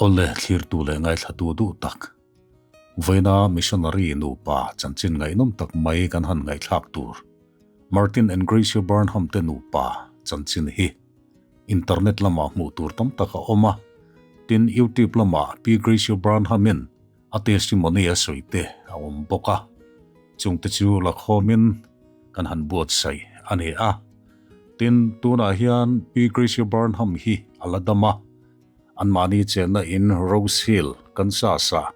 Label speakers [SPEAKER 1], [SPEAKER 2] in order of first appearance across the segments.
[SPEAKER 1] Awle thlirtu leh ngaithlatu duh tak. Vawiina missionary nupa chanchin ngaihnawm tak mai kan han ngaihthlak tur Martin and Gracia Burnham te nupa chanchin hi internet lamah hmuh tur tam tak a awm a, tin YouTube lamah Pi Gracia Burnham-in a testimony a sawi te a awm bawk a, chungte chu la khawmin kan han buatsaih a ni a. Tin, tunah hian Pi Gracia Burnham hi a la dam a, anmahni chenna in Rose Hill, Kansas-ah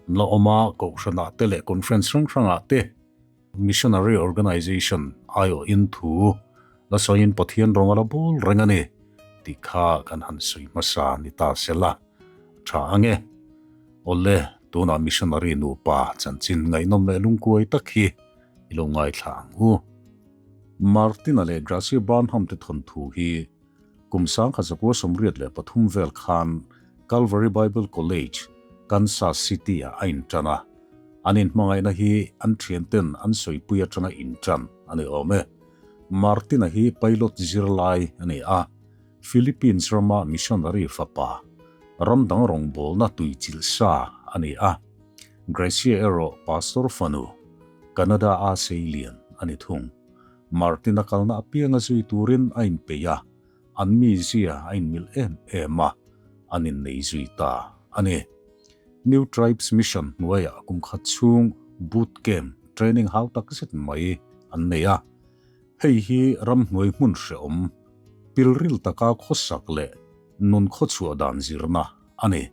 [SPEAKER 1] an la awm a, kohhranah te leh conference hrang hrangah te missionary organization aiawhin thu la sawiin Pathian rawng a la bul reng a ni tih kha kan han sawi hmasa ni ta sela a tha ang e. Awle, tunah missionary nupa chanchin ngaihnawm leh lungkuai tak hi i lo ngaithla ang u. Martina leh Gracia Burnham te thawnthu hi kum 1983 vel khan Calvary Bible College, Kansas City-ah a inṭan a. An inhmangaihna hi an ṭhianten an sawipui aṭanga inṭan a ni awm e. Martin-a hi pilot zirlai a ni a, Philippines rama missionary fapa, ram dang rawngbawlna tuichilh sa a ni a. Gracia erawh pastor fanu, Canada-a seilian a ni thung. Martin-a kalna apianga zui turin a inpeih a, an mizia a inmilh em em a, an innei zui ta a ni. New Tribes Mission hnuaiah kum khat chhung boot camp training hau tak zet mai an nei a. Hei hi ramhnuai hmun hrehawm, pilril taka khawsak leh nun khawchhuah dan zirna a ni.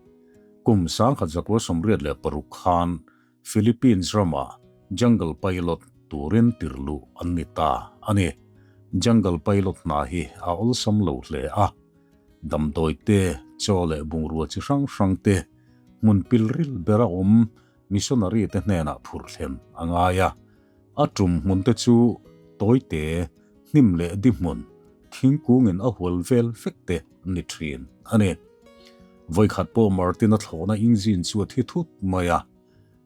[SPEAKER 1] Kum 1986 khan Philippines ramah Jungle Pilot turin tirhluh an ni ta a ni. Jungle Pilot hna hi a awlsam lo hle a, damdawi te, chaw leh bungrua chi hrang hrang te hmun pilril bera awm missionary te hnenah phurh thlen a ngai a. A tum hmun te chu tawi te, hnim leh di hmun, thingkungin a hual vel vek te an ni thin a ni. Vawikhat pawh Martin-a thlawhna engine chu a thi thut mai a,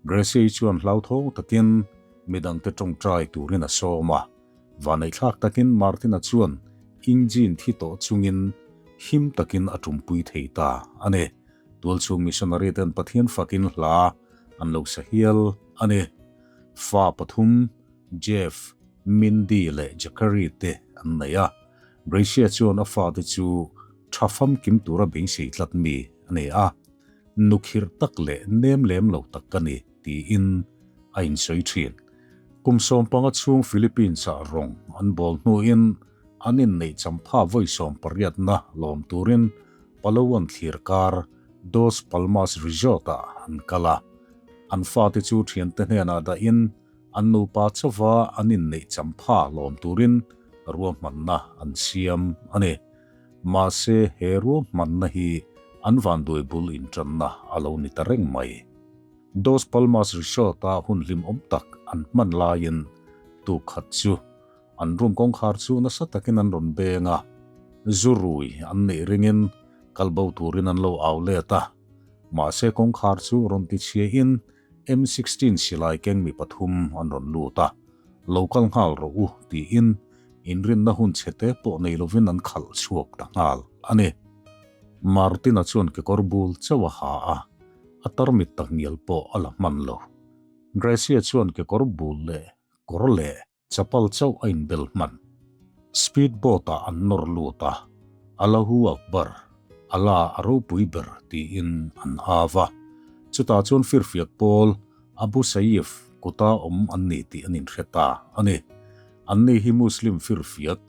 [SPEAKER 1] Gracie chuan hlauthawng takin midangte tawngtai turin a sawm a. Vaneihthlak takin Martin-a chuan engine thi tawh chungin him takin a tumpui thei ta a ni. Tualchhung missionary ten Pathian fakin hla an lo sa hial a ni. Fa pathum Jeff, Mindy leh Jackery te an nei a. Gracia chuan a fate chu tha famkim tura beisei tlat mi a ni a, nukhirh tak leh nem lem lo tak ka ni tiin a insawi thin. Kum 15 chhung Philippines-ah rawng an bawl hnuin an inneih champha vawi sawmpariatna lawm turin Palawan thlir kar Dos Palmas Resort-ah an kal a. An fate chu thiante hnenah dahin An nupa chauva an inneih champha lawm turin ruahmanna an siam a ni. Mahse, he ruahmanna hi an vanduai bul intanna a lo ni ta reng mai. Dos Palmas Resort-a hun hlimawm tak an hman laiin tuk khat chu an room kawngkhar chu nasa takin an rawn beng a, zu rui an neih ringin kalbo turin an lo au let a. Mahse, kawngkhar chu rawn tichhiain M16 silai keng mi pathum an rawn lut a, lo kal nghal rawh u tiin inrinna hun chhe te pawh nei lovin an khalh chhuak ta nghal a ni. Martin-a chuan kekawr bul chauh a ha a, a tarmit tak ngial pawh a la hman lo. Gracia chuan kekawr bul leh kawr leh Chapal chauh a inbel hman. Speed boat ah an nawr lut a, Allahu Akbar, Allah a ropui ber tiin an au a. Chutah chuan firfiak pawl Abu Sayyaf kuta awm an ni tih an inhre ta a ni. Anni hi Muslim firfiak,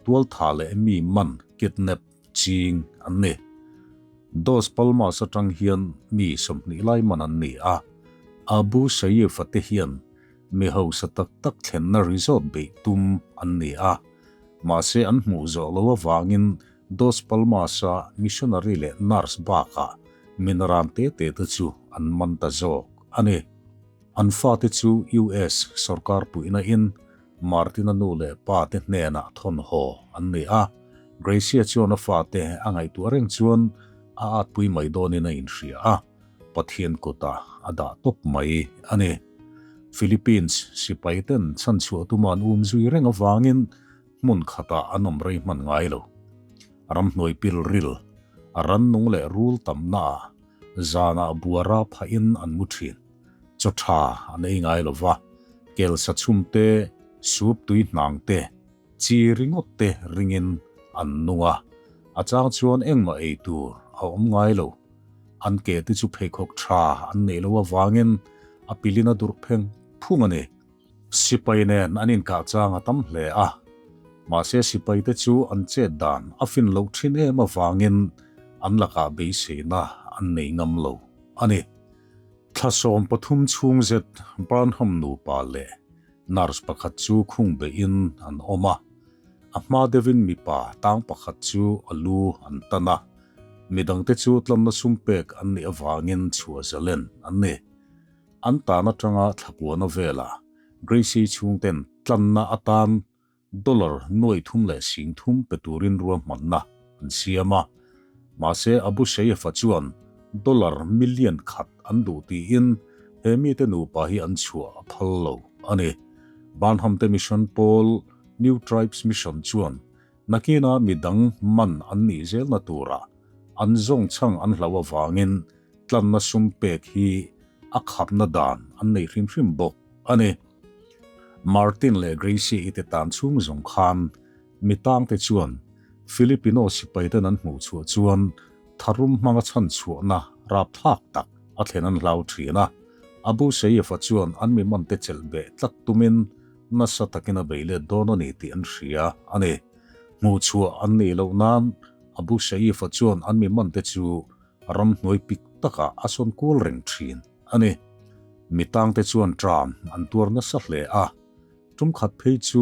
[SPEAKER 1] tualtha leh mi man, kidnap, ching an ni. Dos Palmas atang hian mi 20 lai man an ni a, Abu Sayyaf-a te hian Mi hausa tak tak thlenna resort beih tum an ni a, mahse an hmuh zawh lo avangin Dos Palmas-a missionary leh nurse bakah minaran te te te chu an man ta zawk a ni. An fate chu US sorkar puihna in Martin-a nu leh pa te hnenah thawn haw an ni a, Gracia chuan a fate a ngaihtuah reng chuan a atpui mai dawnin a inhria a. Pathian kutah a dah tawp mai a ni. Philippines sipai ten chhanchhuah tuma an um zui reng avangin hmun khatah an awm rei hman ngai lo. Ramhnuai pilril, a rannung leh rul tamnaah. Zanah buara phahin an mu thin. Chaw tha an ei ngai lo va, kel sa chhum te, soup tui hnang te, chi ringawt te ringin an nung a. A chang chuan engmah ei tur a awm ngai lo. An ke te chu pheikhawk tha an neih loh avangin a pilin a durh pheng phung a ni. Sipai nen an inkah chang a tam hle a, mahse sipai te chu an chet dan a fin loh thin em avangin an lakah beiseina an nei ngam lo a ni. Thla 13 chhung zet Burnham nupa leh nurse pakhat chu khung beihin an awm a, a hma deuhin mipa tang pakhat chu a lu an tan a, midangte chu tlanna sum pek an nih avangin chhuah zalen an ni. An tan atanga thlakuana velah Gracie chhungten tlanna atan dollar nuai thum leh sing thum pe turin ruahmanna an siam a. Mahse Abu Sayyaf-a chuan dollar million khat an duh tiin he mite nupa hi an chhuah a phal lo a ni. Burnham te mission pawl New Tribes Mission chuan nakina midang man an nih zelna turah an zawng chhang an hlauh avangin tlanna sum pek hi a khapna dan an nei hrim hrim bawk a ni. Martin leh Gracie-i te tan chhung zawng khan mi tangte chuan Filipino sipaiten an hmuh chhuah chuan tharum hmanga chhan chhuahna rapthlak tak a thlen an hlau thin a. Abu Sayyaf-a chuan an mi mante chelh beh tlat tumin nasa takin a bei let dawn a ni tih an hria a ni. Hmuh chhuah an nih loh nan Abu Sayyaf-a chuan an mi mante chu ramhnuai pik takah a sawn kual reng thin a ni. Mi tangte chuan tram an tuar nasa hle a, tum khat phei chu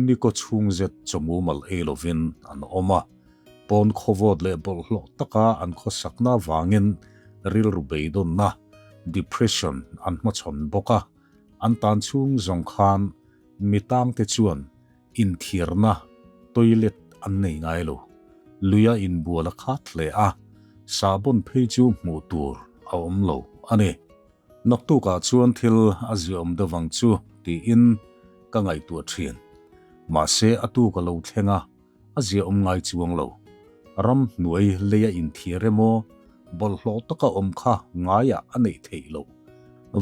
[SPEAKER 1] nikaw chhung zet chawmumal ei lovin an awm a, pawn khawvawt leh bawlhhlawh taka an khawsakna avangin rilru beidawnna, depression, an hmachhawn bawk a, an tan chhung zawng khan mi tangte chuan Inthiarna, toilet, an nei ngai lo. Luia inbual a khat hle a, sahbawn phei chu hmuh tur a awm lo a ni. Naktukah chuan thil a ziaawm deuh ang chu tiin ka ngaihtuah thin. Mahse a tuk a lo thleng a, a ziaawm ngai chuang lo. Ramhnuai leia inthiar emaw bawlhhlawh taka awm kha ngaiah a neih theih loh.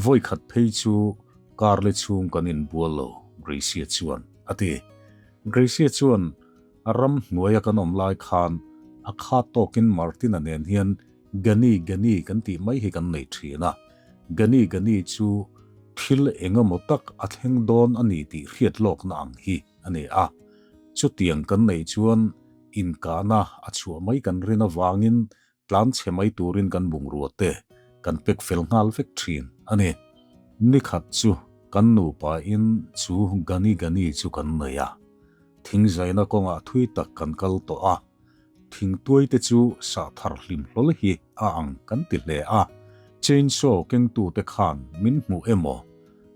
[SPEAKER 1] Vawikhat phei chu Karle chhung kan inbual lo, Gracie chuan a ti. Gracie chuan a ram hnuaia kan awm lai khan a kha tawkin Martina nen hian Gani Gani kan tih mai hi kan nei thin a. Gani Gani chu thil eng emaw tak a thleng dawn a ni tih hriat lawkna ang hi a ni a. Chutiang kan neih chuan inkahna a chhuah mai kan rin avangin Tlan chhe mai turin kan bungrua te kan pek fel nghal vek thin a ni. Nikhat chu kan nupa in chu Gani Gani chu kan nei a. Thingzaina kawngah thui tak kan kal tawh a. Thingtuai te chu sah thar hlim hlawl hi a ang kan ti hle a. Chainsaw kengtu te khan min hmuh emaw,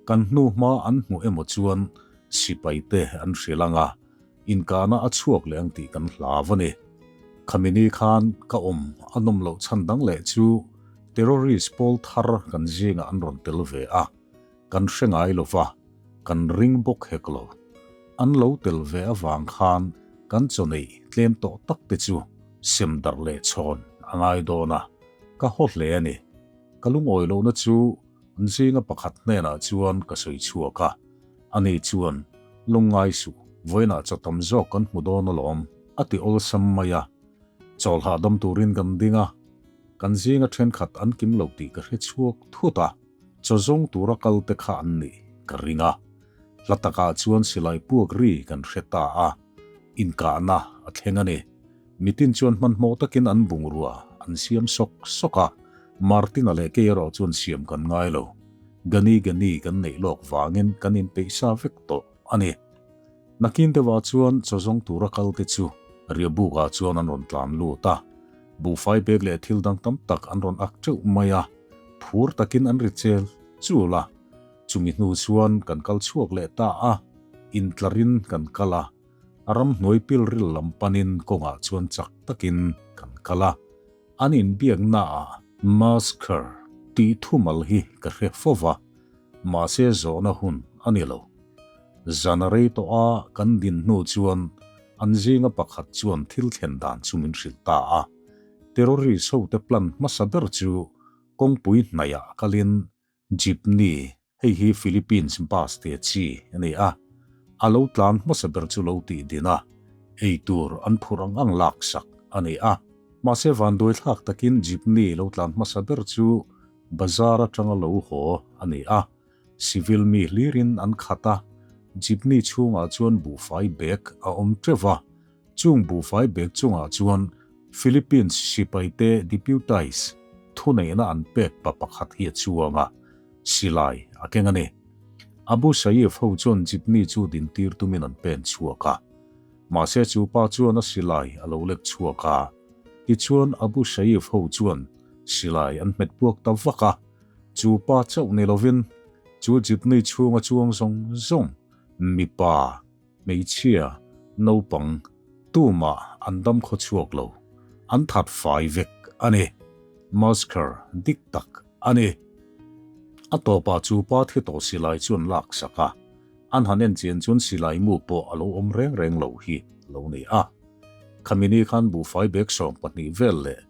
[SPEAKER 1] kan hnuhma an hmuh emaw chuan sipai te an hrilh ang a. Inkahna a chhuak leh ang tih kan hlau a ni. Khamini khan ka awm a nawm loh chhan dang leh chu terrorist pawl thar kan zingah an rawn tel ve a, kan hre ngai lo va, kan ring bawk hek lo. An lo tel ve avang khan kan chaw neih tlem tawh tak te chu sem darh leh chhawn a ngai dawn a, ka haw hle a ni. Ka lungawi lohna chu an zinga pakhat hnenah chuan ka sawi chhuak a. Ani chuan, Lungngai suh, vawiinah chaw tam zawk kan hmu dawn alawm, a ti awlsam mai a. Chawl hahdam turin kan ding a, kan zinga thenkhat an kim lo tih ka hre chhuak thut a, chaw zawng tura kal te kha an nih ka ring a. Hla takah chuan silai puak ri kan hre ta a, inkahna a thleng a ni. Mitin chuan hmanhmawh takin an bungrua an siam sawk sawk a, Martina leh kei erawh chuan siam kan ngai lo. Gani Gani kan neih lawk vangin kan inpeih sa vek tawh a ni. Nakin deuhah chuan chaw zawng tura kal te chu Riabukah chuan an rawn tlan lut a, buhfai bag leh thil dang tam tak an rawn ak teuh mai a, phur takin an ri chel chul a. Chumi hnu chuan kan kal chhuak leh ta a, intlarin kan kal a. A ramhnuai pilril lam panin kawngah chuan chak takin kan kal a, an inbiaknaah Masker tih thumal hi ka hre fo va, mahse zawhna hun a ni lo. Zan a rei tawh a, kan din hnu chuan an zinga pakhat chuan thil thlen dan chu min hrilh ta a. Terrorist hote plan hmasa ber chu. Kawngpui hnaihah kalin Jeepney, hei hi Philippines bus te chi a ni a, a lo tlan hmasa ber chu lo tih din a, ei tur an phurh ang ang laksak a ni a. Mahse vanduaithlak takin Jeepney lo tlan hmasa ber chu bazar atanga lo haw a ni a, civil mi hlirin an khat a, Jeepney chhungah chuan buhfai bag a awm teuh va, Chung buhfai bag chungah chuan Philippines sipaite deputize thuneihna an pek pa pakhat hi a chuang a, silai a keng a ni. Abu Sayyaf ho chuan jeepney chu dintir tumin an pen chhuak a. Mahse chu pa chuan a silai a lo lek chhuak a, tichuan Abu Sayyaf ho chuan silai an hmet puak ta vak a, chu pa chauh ni lovin chu jeepney chhunga chuang zawng zawng mipa, Hmeichhia, naupang, tumah an dam khaw chhuak lo, an that fai vek a ni. Masker dik tak a ni. A tawpah chu pa thi tawh silai chu an lak sak a, an han en chian chuan silai mu pawh a lo awm reng reng lo hi a lo ni a. Khami ni khan buhfai bag 12 vel leh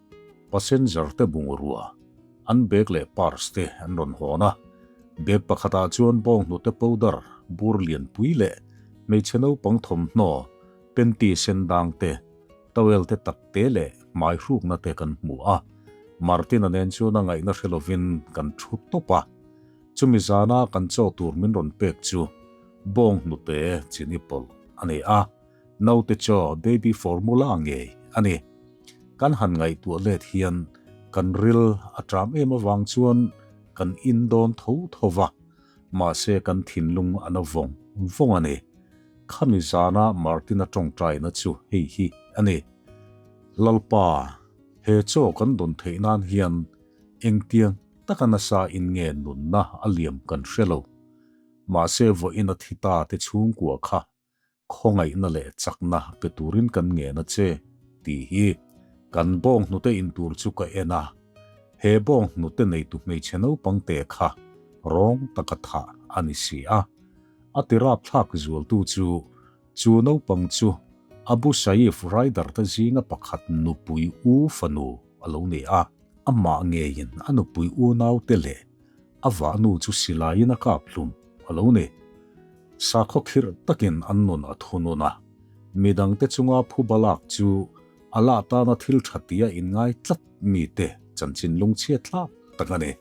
[SPEAKER 1] passenger te bungrua an bag leh purse te an rawn hawn a, bag pakhatah chuan bawnghnute powder bur lianpui leh hmeichhe naupang thawmhnaw, panty sen dang te, towel te tak te leh hmai hrukna te kan hmu a, Martin-a nen chuan a ngaihna hre lovin kan thu tawp a, chumi zana kan chaw tur min rawn pek chu bawnghnute chini pawlh a ni a. Naute chaw baby formula ngei a ni. Kan han ngaihtuah let hian kan ril a ṭam em avang chuan kan in dawn tho tho va, mahse kan thinlung a na vawng vawng a ni. Khami zana Martina ṭawngṭaina chu hei hi a ni, Lalpa, he chaw kan dawn theih nan hian engtiang taka nasa in nge nunna a liam kan hre lo. Mahse vawiin a thi ta te chhungkua kha Khawngaihna leh chakna pe turin kan ngen a che, tih hi kan bawng hnute in tur chu ka en a. He bawng hnute neitu hmeichhe naupang te kha rawng taka thah a ni si a. A tirapthlak zualtu chu, chu naupang chu Abu Sayyaf rider te zinga pakhat nupui u fanu a lo ni a. Amah ngeiin a nupui unaute leh a vahnu chu silaiin a kap hlum a lo ni. Sakhaw khirh takin an nun a thunun a, midangte chunga phuba lak chu a lah tana thil tha tia inngai tlat mite chanchin lungchhia thlak tak a ni.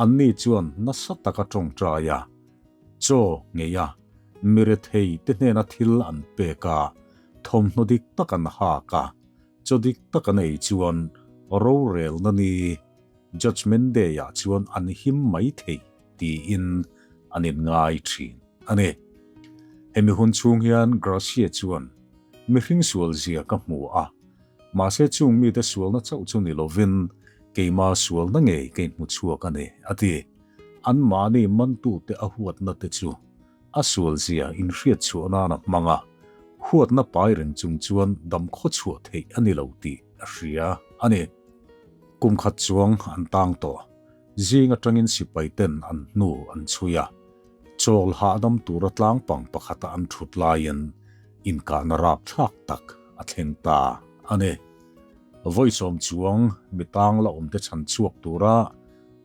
[SPEAKER 1] Anni chuan nasa taka tawngtai a, chaw ngei a, mirethei te hnena thil an pek a, thawmhnaw dik tak an hak a, chaw dik tak an ei chuan rorelna ni, Judgement Day-ah chuan an him mai thei tiin an inngai thin a ni. Hemi hun chhung hian Gracia chuan, Mihring sual zia ka hmu a, mahse chung mite sualna chauh chu ni lovin keima sualna ngei ka inhmu chhuak a ni, a ti. Anmahni mantute a huatna te chu a sual zia inhriat chhuah nan a hmang a, huatna pai reng chung chuan dam khaw chhuah theih a ni lo tih a hria a ni. Kum khat chuang an tang tawh. Zing atangin sipai ten an hnu an chhui a, chawl hahdam tura tlangpang pakhata an thut laiin inkahna rapthlak tak a thleng ta a ni. Vawisawm chuang mi tang la awmte chhan chhuak tura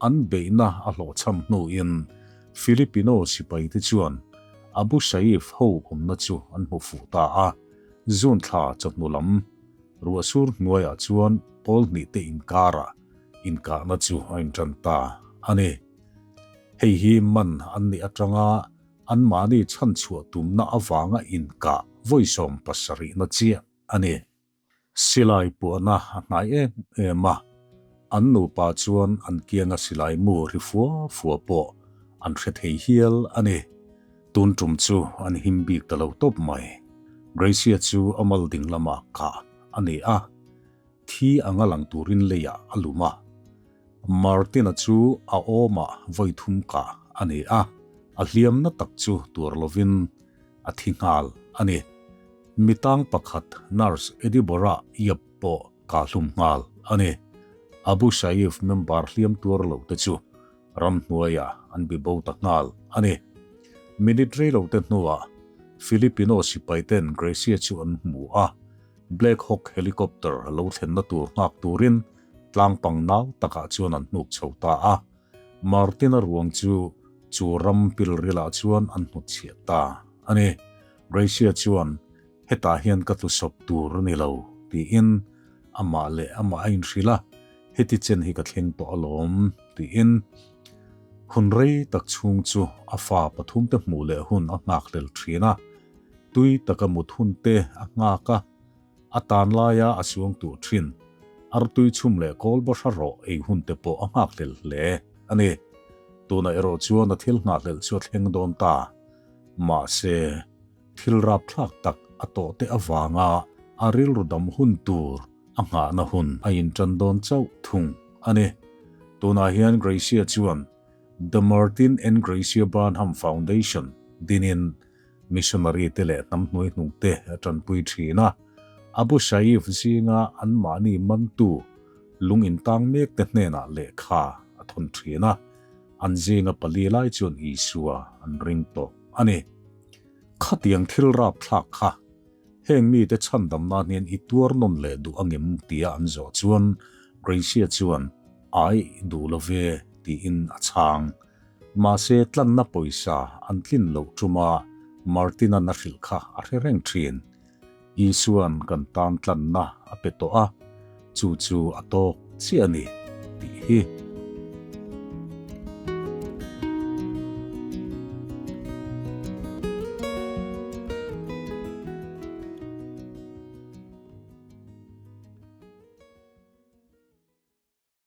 [SPEAKER 1] an beihna a hlawhchham hnuin Filipino sipaite chuan Abu Sayyaf ho awmna chu an hmu fuh ta a, June thla chawhnu lam ruahsur hnuaiah chuan pawl hnihte inkarah inkahna chu a intan ta a ni. Hei hi man an nih atanga anmahni chhanchhuah tumna avanga inkah vawi 70na chiah a ni. Silai puahna a hnai em em a, an nupa chuan an kianga silai mu ri fua fua pawh an hre thei hial a ni. Tun tum chu an him bik ta lo tawp mai. Gracia chu a mal ding lamah kah a ni a. Thi anga lang turin leiah a lum a. Martin-a chu a awmah vawi thum kah a ni a, a hliamna tak chu tuar lovin a thi nghal a ni. Mitang pakhat nurse Ediborah Yap pawh kah hlum nghal a ni. Abu Sayyaf member hliam tuar lo te chu ramhnuaiah an bi bo ta nghal a ni. Minute rei lo te hnuah Filipino sipai ten Gracia chu an hmu a. Black Hawk helicopter lo thlenna tur nghak turin Tlangpang nau takah chuan an hnuk chho ta a, Martin-a ruang chu chu ram pilrilah chuan an hnutchhiah ta a ni. Gracia chuan, Hetah hian ka tlusawp tur a ni lo, tiin amah leh amah a inhrilh a, Heti chen hi ka thleng tawh alawm, tiin hun rei tak chhung chu a fa pathumte hmuh leh hun a nghakhlel thin a, tui taka mut hunte a nghak a. A tan laia a suang tuh thin, artui chhum leh kawl bawrha rawh ei hun te pawh a nghakhlel hle a ni. Tunah erawh chuan a thil nghahhlelh chu a thleng dawn ta. Mahse, thil rapthlak tak a tawh te avanga a rilru dam hun tur a nghahna hun a intan dawn chauh thung a ni. Tunah hian Gracia chuan The Martin and Gracia Burnham Foundation dinin Missionary te leh hnam hnuaihnung te a tanpui thin a, Abu Sayyaf zinga anmahni mantu lung intang mek te hnenah lehkha a thawn thin a, an zinga pali lai chuan Isua an ring tawh a ni. Khatiang thil rapthlak kha heng mite chhandam nan hian i tuar nawn leh duh angem tia an zawh chuan Gracia chuan Aih duh lo ve tiin a chhang. Mahse tlanna pawisa an tlin loh tuma Martin-a'n a hrilh kha a hre reng thin. Isua'n kan tan tlanna a pe tawh a, chu chu a tawk chiah a ni tih hi.